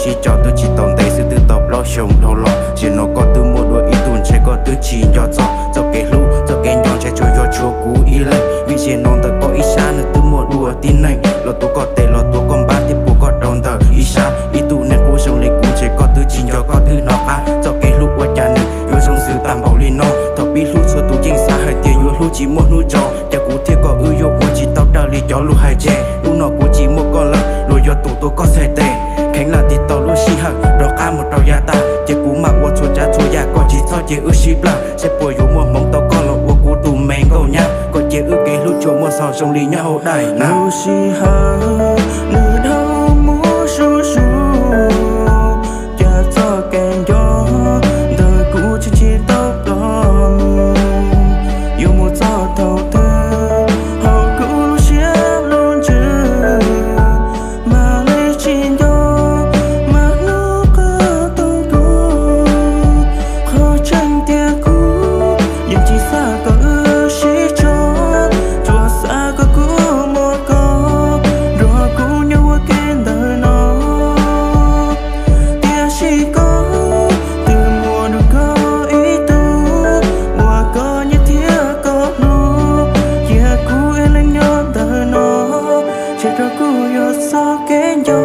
sib tso twb tsis tau ntev xwb twb tau plaub xyoo dhau los. Zaum no koj twb muaj dua ib tug ntshe koj twb tsis nco txog txoj kev hlub txoj kev nco ntshe tsuas yog tshuav kuv ib leeg. Vim zaum no ntawm koj ib sab nws twb muaj dua tib neeg los tuav koj tes los tuav koj npab thiab puag koj rau ntawm ib sab. Ib tug neeg qub zoo li kuv ntshe koj twb tsis nco koj twb hnov qab txoj kev hlub ua cas nws yuav zoo xws tag npaum li no. Thaum pib hlub txhua tus yeej xav hais tias yuav hlub tsis muaj hnub tso, cas kuv thiab koj wb yuav ua tsis tau raws li cov lus hais tseg. Hnub no kuv tsis muaj koj lawm luag yuav tus tuav koj txhais tes. Kheev lam tiv tau lub sij hawm rov qab mus rau yav tag, ces kuv mam ua txhua tsav txhua yam koj tsis txhob cia wb sib plawg. Seb puas yuav muaj hmoov tau koj los ua kuv tus me nkauj nyab, koj cia wb kev hlub tsuas muaj xaus zoo li nyob hauv daim na. Lub sij hawm nws dhau mus zuj zus, cas txoj kev nco ntawm kuv tseem tsis tau ploj mus. Yuav mus txog thaum twg hauv kuv lub siab lub ntsws, mam li tsis nco, mas hnub qub tau kuv. Qhov tseeb tiag kuv yeej tsis xav kom wb sib tso, tsuas xav kom kuv muaj koj nrog kuv nyob ua ke ntawm no. Tiam sis koj twb muaj dua koj ib tug uas koj nyiam thiab koj hlub, cia kuv ib leeg nyob ntawm no, ntshe rau kuv yog txoj kev nco,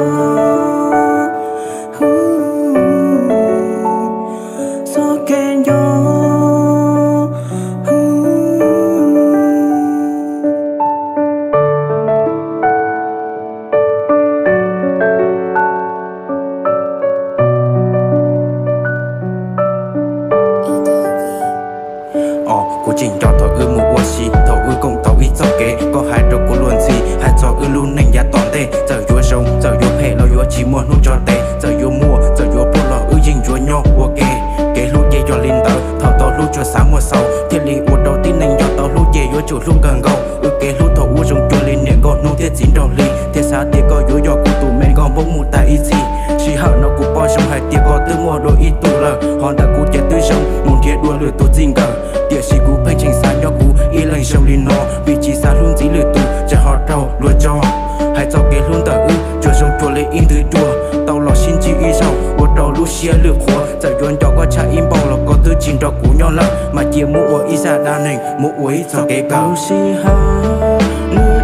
txoj kev nco. Os, kuv tseem nco thaum wb mus ua si, thaum wb koom tau ib txoj kev, koj hais rau kuv luag ntxhi hais txog wb lub neej yav tom ntej. Txawm yuav zoo txawm yuav phem los yuav tsis muaj hnub tso tes, txawm yuav muaj txawm yuav pluag los wb yeej yuav nyob ua ke. Kev hlub ces yog li ntawd, thaum tau hlub tsuas xav muaj xaus, thiaj li ua rau tib neeg nco tau hlub ces yuav tsum hlub kawg nkaus. Wb kev hlub thaum ub zoo cuag li niam nkauj hnub thiab txiv nraug hli, thiaj xav tias koj yuav yog kuv tus me nkauj npauj mus tas ib txhis. Sij hawm no kuv paub zoo hais tias koj twb muaj dua ib tug lawm, ho ntawm kuv ces twb zoo mus nrhiav dua lwm tus txij nkawm. Tiam sis kuv pheej tseem xav nyob kuv ib leeg zoo li no, vim tsis xav hlub ntxiv lwm tus tsam ho raug luag tso. Hais txog kev hlub ntawm wb tsuas zoo cuag li ib nthwv cua, tau los sib ntsib ib zaug ua rau lub siab lwj qhuav. Txawm yuav nco koj tshaj ib npaug los koj twb tsis nrog kuv nyob lawm, mas cia muab ua ib zaj dab neeg, muab ua ib txoj kev kawm. Lub sij hawm nws